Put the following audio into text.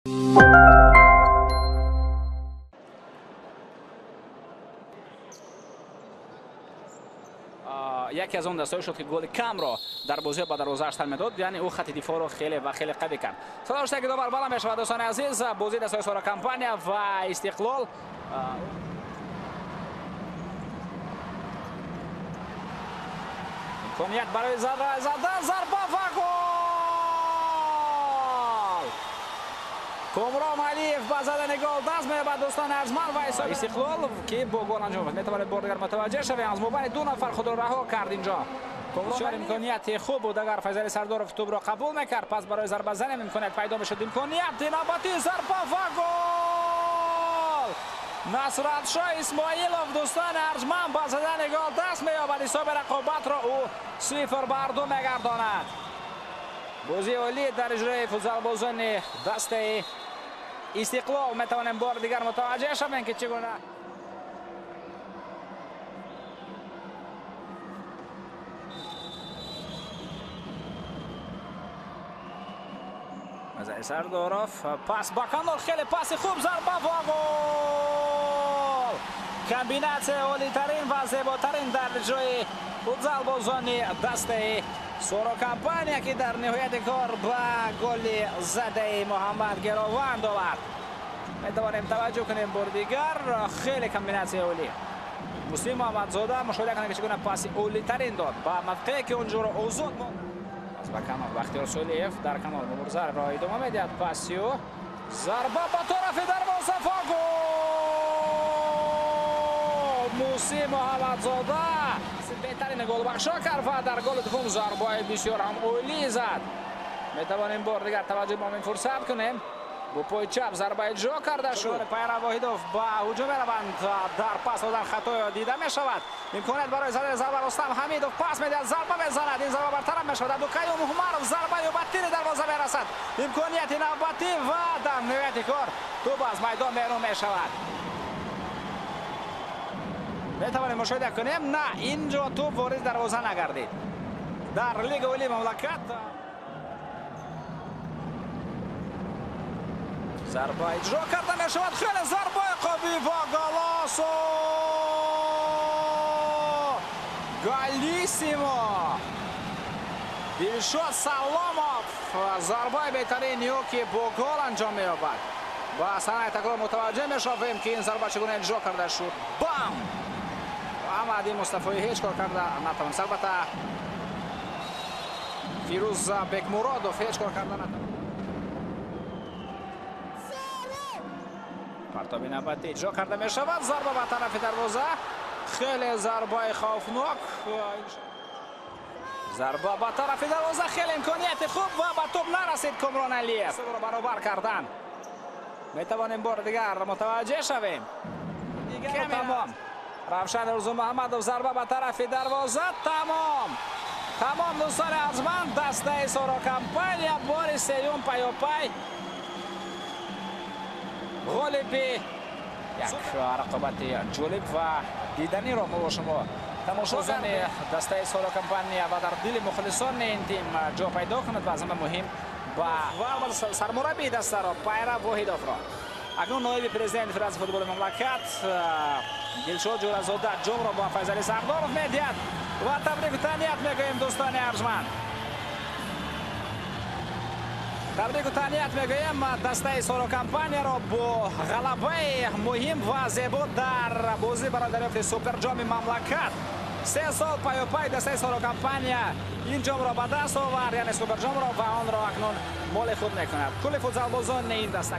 Яке аз он дастҳое шуд, ки голи камро дар бозиҳо ба дарвозааш тан медод, яъне ӯ хати дифоъро хеле ва хеле қавӣ кард. Садоштаки довар баланд мешавад, дӯстони азиз. Бозии дастҳои Соро Компания ва Истиқлол. Имконият барои задан, зарба ва гол! Комрон Алиев ба задани гол даст меёбад, дӯстони арҷманд, ва Истиқлол, ки бо гол анҷом ёфт. Метавонед бор дигар мутаваҷҷеҳ шавем, аз мобайни ду нафар худро раҳо кард инҷо. Бисёр имконияти хуб буд, агар Файзали Сардоров тӯбро қабул мекард, пас барои зарбазанем имконият пайдо мешуд. Имконияти навбатӣ, зарба ва гол! Насратшоҳ Исмоилов, дӯстони арҷманд, ба задани гол даст меёбад. Ҳисоби рақобатро ӯ 0-2 мегардонад. Бозии олӣ дар иҷрои футзалбозони дастаи Истиқлол. Метавонем бори дигар мутаваҷҷеҳ шавем, ки чӣ гуна Сардоров пас ба канор, хеле паси хуб, зарба ва гол! Комбинатсияи олитарин ва зеботарин дар иҷрои футзалбозони дастаи Соро Компания, ки дар ниҳояти кор ба голи задаи Муҳаммад Герованд овард. Метавонем таваҷҷӯҳ кунем бори дигар, хеле комбинатсияи олӣ. Муслим Муҳаммадзода мушоҳида кунед, ки чӣ гуна паси олитарин дод ба мавқее, ки онҷоро озод монд. Пас ба канор Бахтиёр Солиев дар канор муборизаро идома медиҳад. Пасиё, зарба ба тарафи дарвоза ва гол! Муси Муҳаммадзода беҳтарин голбахшо кард ва дар голи дуввум зарбаи бисёр ҳам олӣ зад. Метавонем бор дигар таваҷҷӯҳ ба ин фурсат кунем. Бо пои чап зарба иҷро карда шуд. Пайрав Воҳидов ба ҳуҷум мераванд. Дар пас додан хатоё дида мешавад. Имконият барои задани зарба, Рустам Ҳамидов пас медиҳад, зарба мезанад. Ин зарба бартараф мешавад. Абдуқаюм Умаров зарба ба тири дарвоза мерасад. Имконияти навбатӣ ва дар ниҳояти кор тӯб аз майдон берун мешавад. Метавонем мушоҳида кунем, на, инҷо тӯб ворид дарвоза нагардид. Дар лигаи олии мамлакат зарба иҷро карда мешавад. Хеле зарбаи қавӣ ва голосо! Галисимо! Дилшод Саломов зарбаи беҳтарини ӯ, ки бо гол анҷом меёбад. Ба саҳнаи такрор мутаваҷҷеҳ мешавем, ки ин зарба чӣ гуна иҷро карда шуд. Бам! Аҳмади Мустафоӣ ҳеҷ кор карда натавонист. Албатта Фирӯз Бекмуродов ҳеҷ кор карда натавонист. Партоби навбатӣ иҷро карда мешавад. Зарба ба тарафи дарвоза. Хеле зарбаи хавфнок. Зарба ба тарафи дарвоза, хеле имконияти хуб ва ба тӯб нарасид Комрон Алиев. Баробар кардан. Метавонем бори дигар мутаваҷҷеҳ шавем. Тамом. Равшан Рӯзумуҳаммадов зарба ба тарафи дарвоза. Тамом. Тамом, дӯстони арҷманд, дастаи Соро Компания бори сеюм пайопай ғолиби як рақобати ҷолиб ва диданиро мо бо шумо тамошо кардем. Дастаи Соро Компания ва дар дили мухлисони ин тим ҷо пайдо кунад ва аз ҳама муҳим ба сармураббии дастаро Пайрав Воҳидовро. Акнун ноиби президенти Федератсияи футболи мамлакат Дилшод Ҷӯразода ҷомро ба Файзали Сардоров медиҳад ва табрику таҳният мегӯем, дӯстони арҷманд. Табрику таҳният мегӯем дастаи Соро Компанияро бо ғалабаи муҳим ва зебо дар бозӣ барои дарёфти суперҷоми мамлакат. 3 сол пайопай дастаи Соро Компания ин ҷомро ба даст овард, яъне суперҷомро, ва онро акнун моли худ мекунад. Кулли футзалбозони ин даста.